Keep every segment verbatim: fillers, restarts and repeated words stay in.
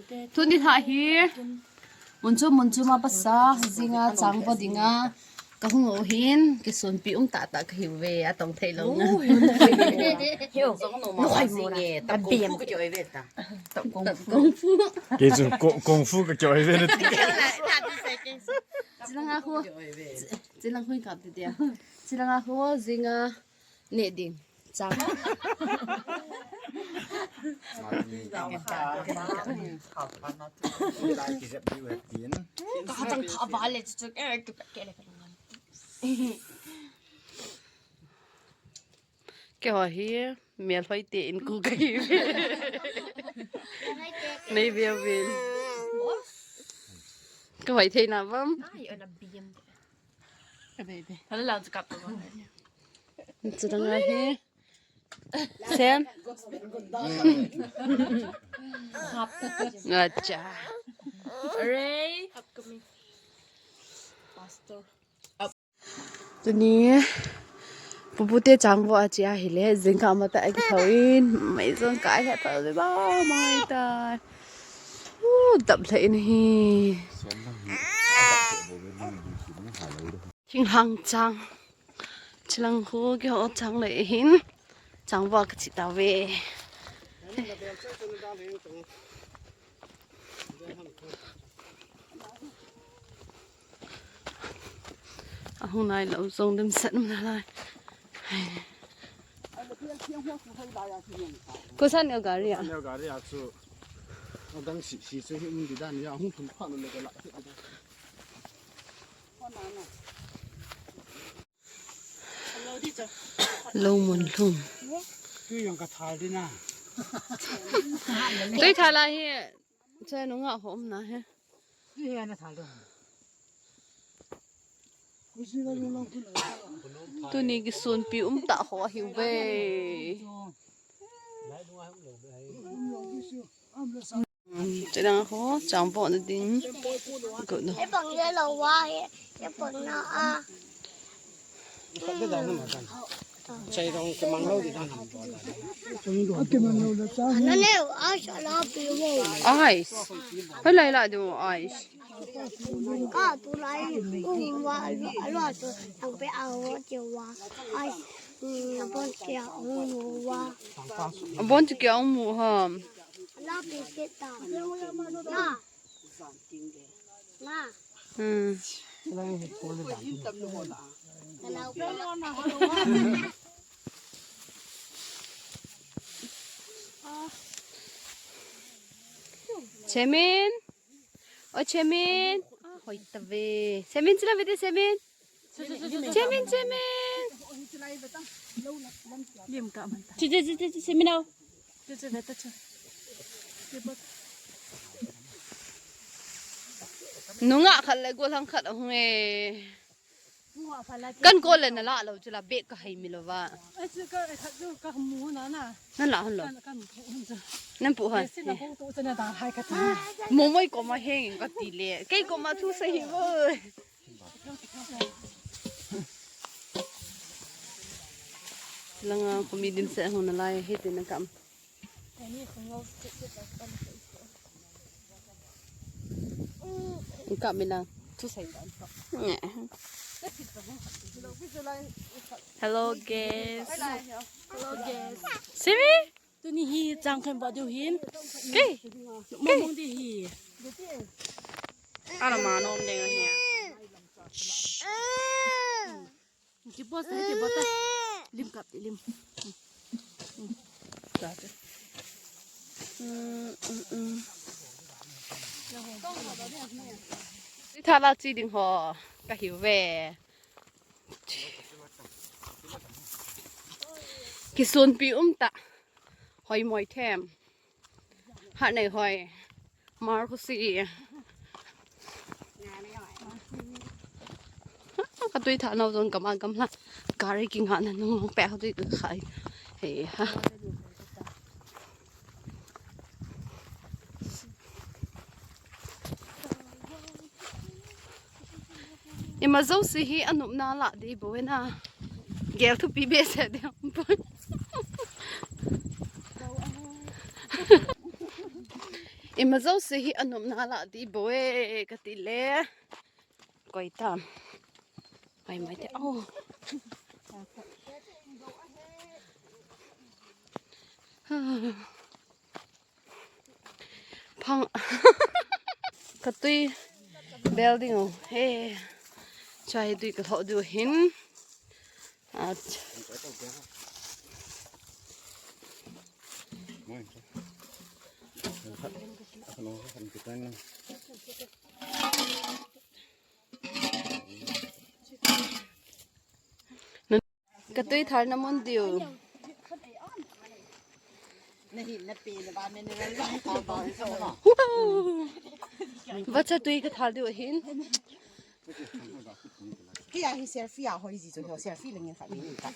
Tuni lha hi mun chu mun chu ma pasa, jinga chang vo dinga kahung u hin, kisonpi um tah tah kahiuve, atong thei lou nga. Kei chu kung fu kakioi ve na ti. Chilanga khu, chilang hui kap ti dia. Chilanga khu jinga ne ding. Chang. Ka chang kha ba le chu ke ke le ka ngam. Keiho hi melhoi te in ku kahi. Nei ve uvin. Ka hoi thei na vam. Ai, ona bim. Ka be be. Hala lang chu kap ko. Chilanga hi. Sem. Acha. Ray. Upcoming. Pastor. Tuni. Pupu te chang vo a chia hile. Jingkah mata a kithou in. Mai jong ka he thou ba mai ta. Uh, dap lha in hi. Thinghang chang. Chilang khu keiho chang le hin. Chang vo kachi tauve. Ahung nai lou jong dem set um nalai. Kosa neo gari a? Neo gari a chu. Adang si, si chu hi um di dan ya, hung thum pha le ka la. Lou mun lhum. Tui jong ka thal di na. Tui thal a hi, chai nunga ho um na he. Tui hi ana thal di. Tuni kisonpi um tah ho ahiuve. Chilanga khu, chang vo na ding. Go no. He pang le lou va he, he pang na a. Chai dong ke mang lou di dan ham. Ana le, ice ala pi vo. Ice. Halai la du ice. Ka tulai, u va, alu, alu tu, ang pe a vo che va. Ice, mm, abon che a u va. Abon che a u mu ha. La pe ke ta. Na. Na. Hmm. Chemin. O Chemin. Ah, hoi ta ve. Chemin, chila ve te Chemin. Chemin, Chemin. Lim ka man ta. Che, che, che, che, che, Chemin au. Che, che, ve ta che. Nunga khat le gollhang khat ahung e. Kan gollhang na la lou chu la bek ka hai mi lou va. Ai, chu ka, ai, khat chu ka mu na na. Nan la hon lou. Kan, kan pu hon chu. Nan pu hon. Sin na kong tu chu na da hai ka ta. Mo moi koma heng ka ti le. Kei koma thu sa hi vo. Langa kumi din se hon na lai he te na kam. Ka mi lang. Thu sai dan. Hello, guys. Hello, guys. Simi? Tuni hi chang khen ba diu hin. Kei. Mo mong di hi. Ala ma nom deng a hi. Ki boss, ki boss. Lim kap ti lim. Ka te. Mm, mm, mm. Tha la chi ding ho, ka hiu ve. Kisunpi um ta. Hoi moi them. Ha nei hoi. Mar khu si. Ka tui tha nau jong kama gamla. Gari kingah na nung long pe ka tui ka khai. He ha. Ima jouse hi anopna la ding bou na. Gel thupi behseh ding. Ima jouse hi anopna lah ding bou e, kati le. Koi tam. Mai mai te. Oh. Phang. Ka tui bel ding o. He. Chai tui ka thoh diu hin. Ach. Ka tui thar na mun diu. Vacha tui ka thar diu ahin. Kei a hi selfie a hoi ji chu, selfie lengin khat ni ka.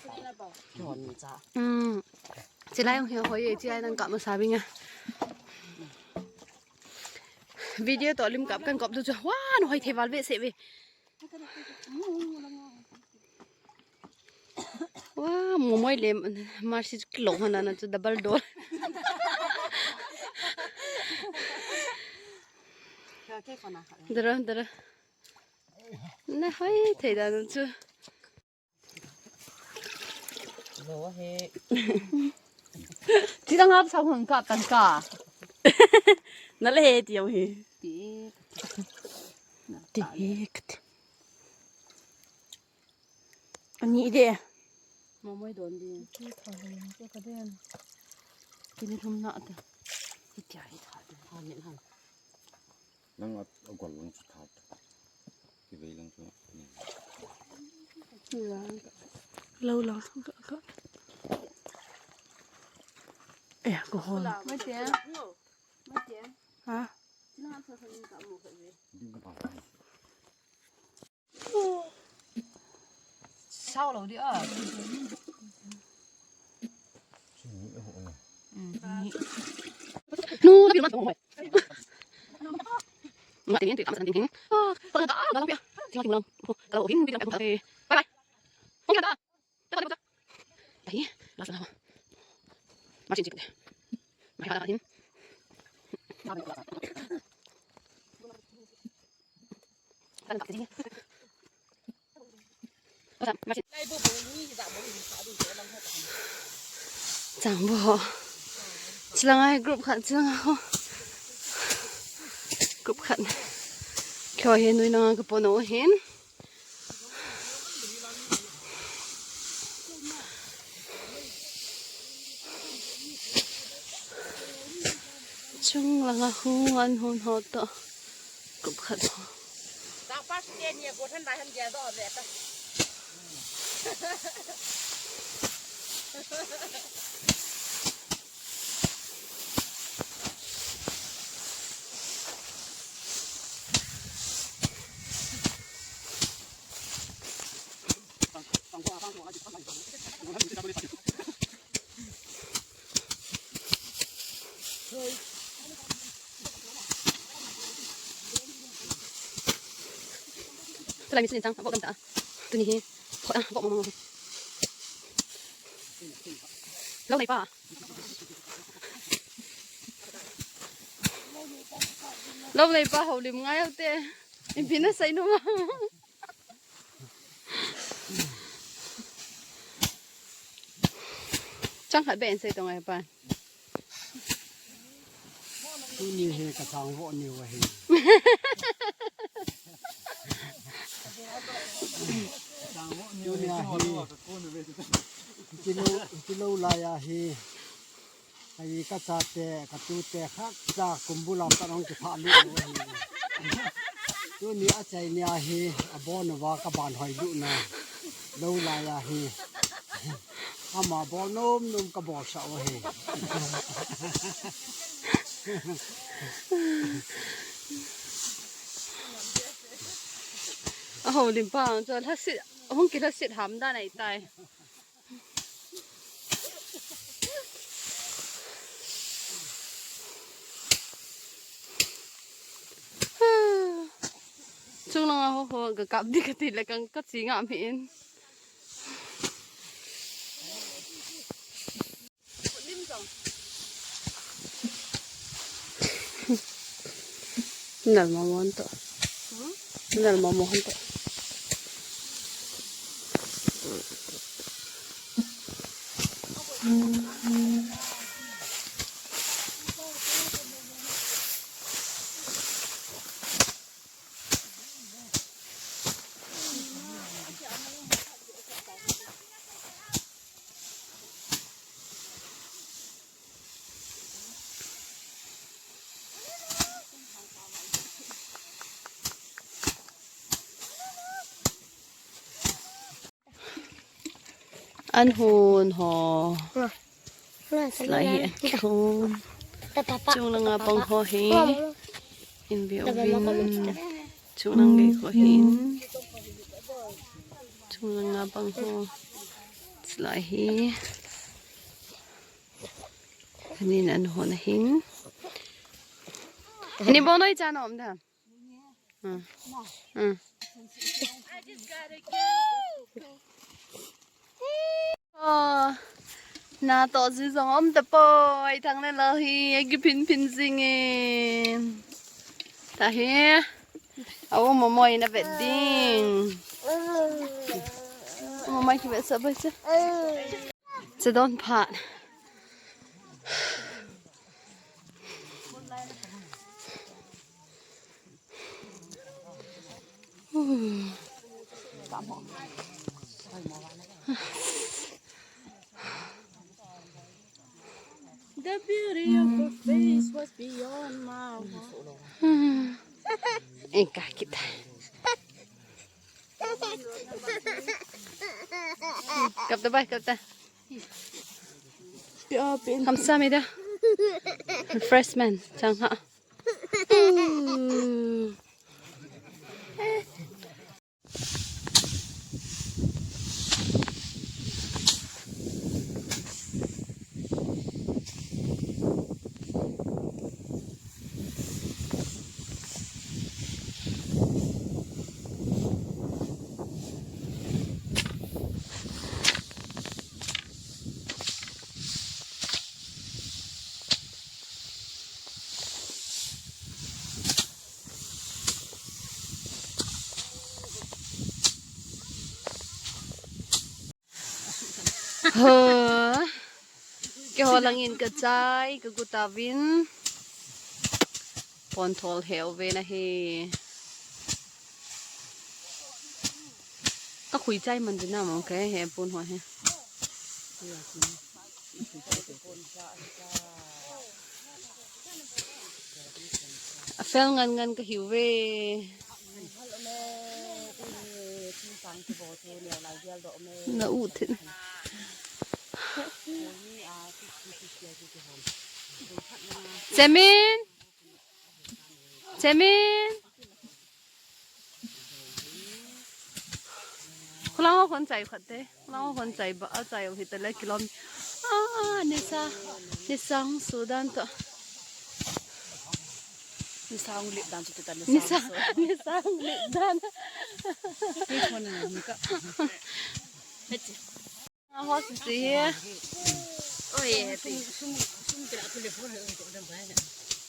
Kihon ni cha. Hmm. Chilai hong hi hoi e, chilai nang kap masa bing a. Video toh lim kap kan kop tu chu. Wa, na hoi thei val ve se ve. Wa, mo moi le Mercy chu kilong hana na chu double door. Dara, dara. Na hoi thei da na chu. Lo he. Chidang ap sa hun ka tan ka. Na le he ti he. Ti. Ti he. Ani de. Mo moi don di. Ki tha le, ki ka den. Ki ni thum na ta. Ki tia hi tha de. Ha ni han. Nang a, a gol lang chu tha. Ki vei lang chu. Lo lang ka, ka. Eh, ko ho. Mai te. Mai te. Ha? Chi na sa sa ni ka mo ka ve. Sao lo di a. Nu, tapi rumah tu. Ngai tingin tu tak masalah tingin. Ah, kalau tak, ah, kalau pia. Tinggal tinggal. Kalau hin, bilang tak. Bye bye. Mungkin ada. Tadi, last na. Machin chik. Mai hada hin. Chang bo. Chilang ai group khat, chilang ai ho. Group khat. Kyo he nui na ka pono hin. Chung langa hung an hun ho to. Kup khat ho. Tulai mi sin chang, bok dam ta. Tuni hi, pho, ah, bok mo mo. Lo nei pa. Lo nei pa ho lim ngai te. Ipi na sai nu ma. Chang khat be in sei tong ai pa. Tuni hi ka chang vo ni wa hi. Tuni a hi. Kilo, kilo lai a hi. Ka i ka chate, ka tute, khat cha kumbul a pat hung kipha lut lou ahi. Tuni a chai ni a hi, abon uva ka ban hoi lut na. Lo lai a hi. Ama bol nom nom ka bol sa u ahi. A ho lim pa, chu lhasit, hung kilhasit ham dan ahi tai. Chung langa ho ho ka kap di ka ti le kang ka chi ngam hi in. Nal mama hon to. Nal mama hon to. An hon ho. Lai hi an khon. Chung langa bang ho hi. In view vin. Chung lang gei ho hin. Chung langa bang ho. Lai hi. Anin an hon ahin. Ani bonoi cha nom da. Hmm. Hmm. Oh, na to ji jong om ta poi, thang le lo hi, agi phin phin jingin. Ta hi. Au mo moi na vet ding. Mo moi ki vet sa bai cha. Cha don phat. The beauty of her face was beyond my. Engkah kita. Kap ta bai, kap ta. Kamsahamnida. Refreshment chang ha. Ho. Keiho langin ka chai, ka gu tauvin. Pon thol heu ve na hi. Ka khui chai man ding na mo, ka he pon ho he. A fel ngan ngan ka hiu ve. Na u thin. Chemin. Chemin. Khulang ho khon chai khat te. Khulang ho khon chai ba, a chai u hi te le kilom. Ah, nisa. Nisa hung su dan to. Nisa hung lip dan chu te ta nisa. Nisa, nisa hung lip dan. Ni khon ni ka. Heti. Nga ho sisi hi. Oi, happy.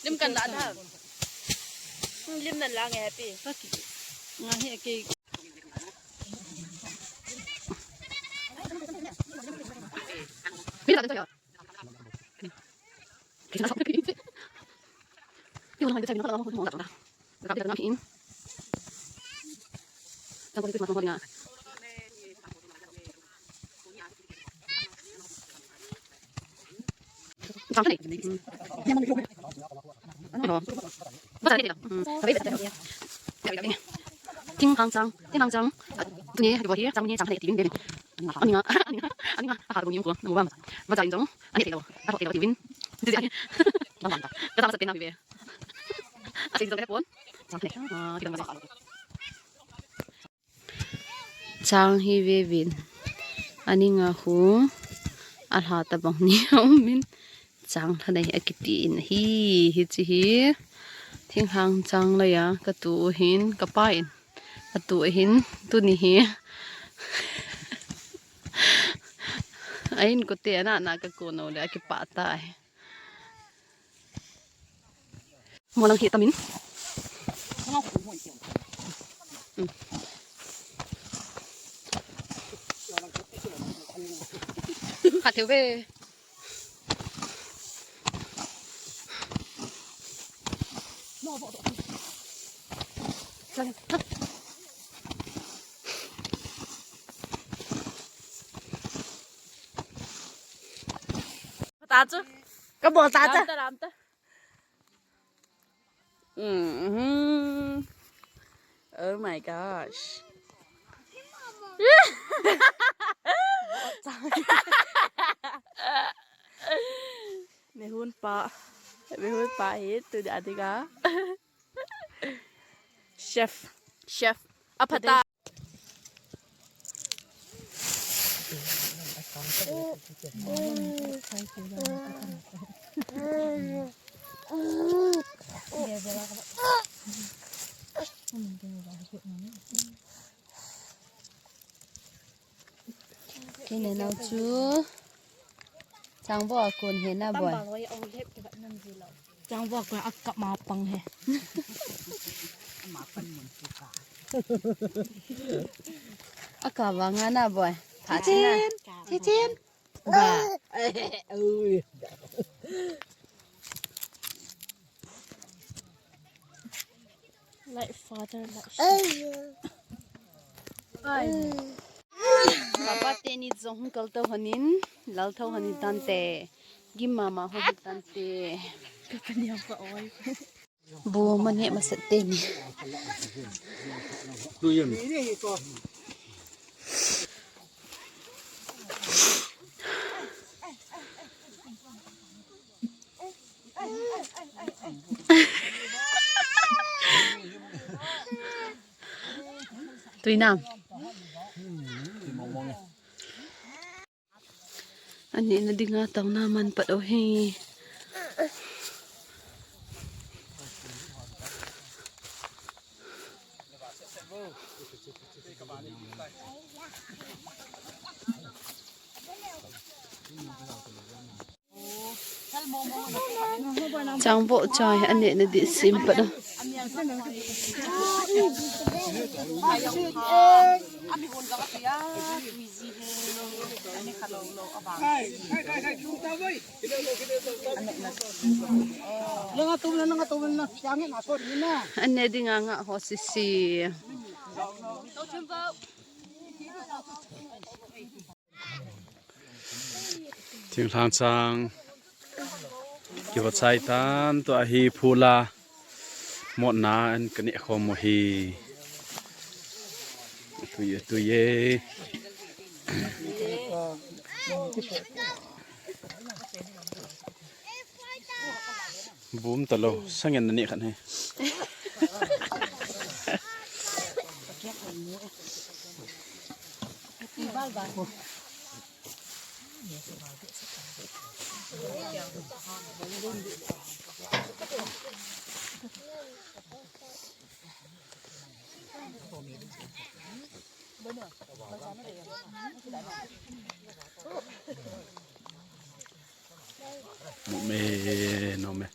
Lim kan la da. Lim nan la nge happy. Nga hi ke. Ni la da. Thinghang chang, thinghang chang. Tuni, hi bou hi, chang ni, chang ni, ti vin, vin. Ani nga, ani nga, ani nga, a kha dong ni ko, na mo ba ma. Ba chang jong, ani thei lou, a thei lou, ti vin. Ti ani. Ba ma ta. Ka chang sa pe na ve. A chang jong ka pon. Chang ni. Ah, ti dong ba. Chang hi ve vin. Ani nga hu. A lha ta bang ni um in. Chang lha nei a kiti in hi, hi chi hi. Thinghang chang la ya, ka tu hin, ka pa in. A tu hin, tuni hi. A in ko te ana na ka ko no le a ki pa ta hi. Mo lang hi tamin. Khat theu ve. Ta chu. Ka bol ta chu. Lam ta, lam ta. Mm-hmm. Oh my gosh. Mehun pa. Mehun pa hi tu dia diga. Chef. Chef. Apata. Kei nau chu. Changbo a kon he na boi. Changbo a kon a kap ma pang he. A kap vang a na boi. Tha chin na. Chin. Ba. Like father, like son. Papa teni jong hung kal to hanin, lal to hanin tante. Gim mama ho tante. Papa ni apa oi. Bu mane masat teni. Tuinam. Ani na dinga tauna man pat o hi. Changbo chai ane na di sim pat o. Ane dinga nga ho sisi. Thinglhang chang. Kiva chai tan to ahi phula. Motna an kane khom mo hi. Tui ye, tui ye. Bum talo, sangen na ni khan he. Mo me, no me.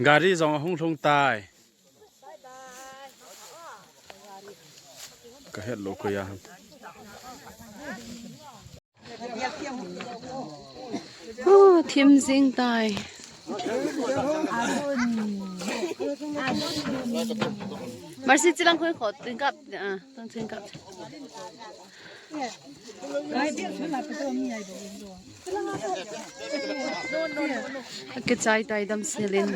Gari jong ahung lhung tai. Ka het lou koi a. Oh, thim jing tai. Mercy, chilang khoi kho, tin kap, ah, tang tin kap. Kichai tai dam selin.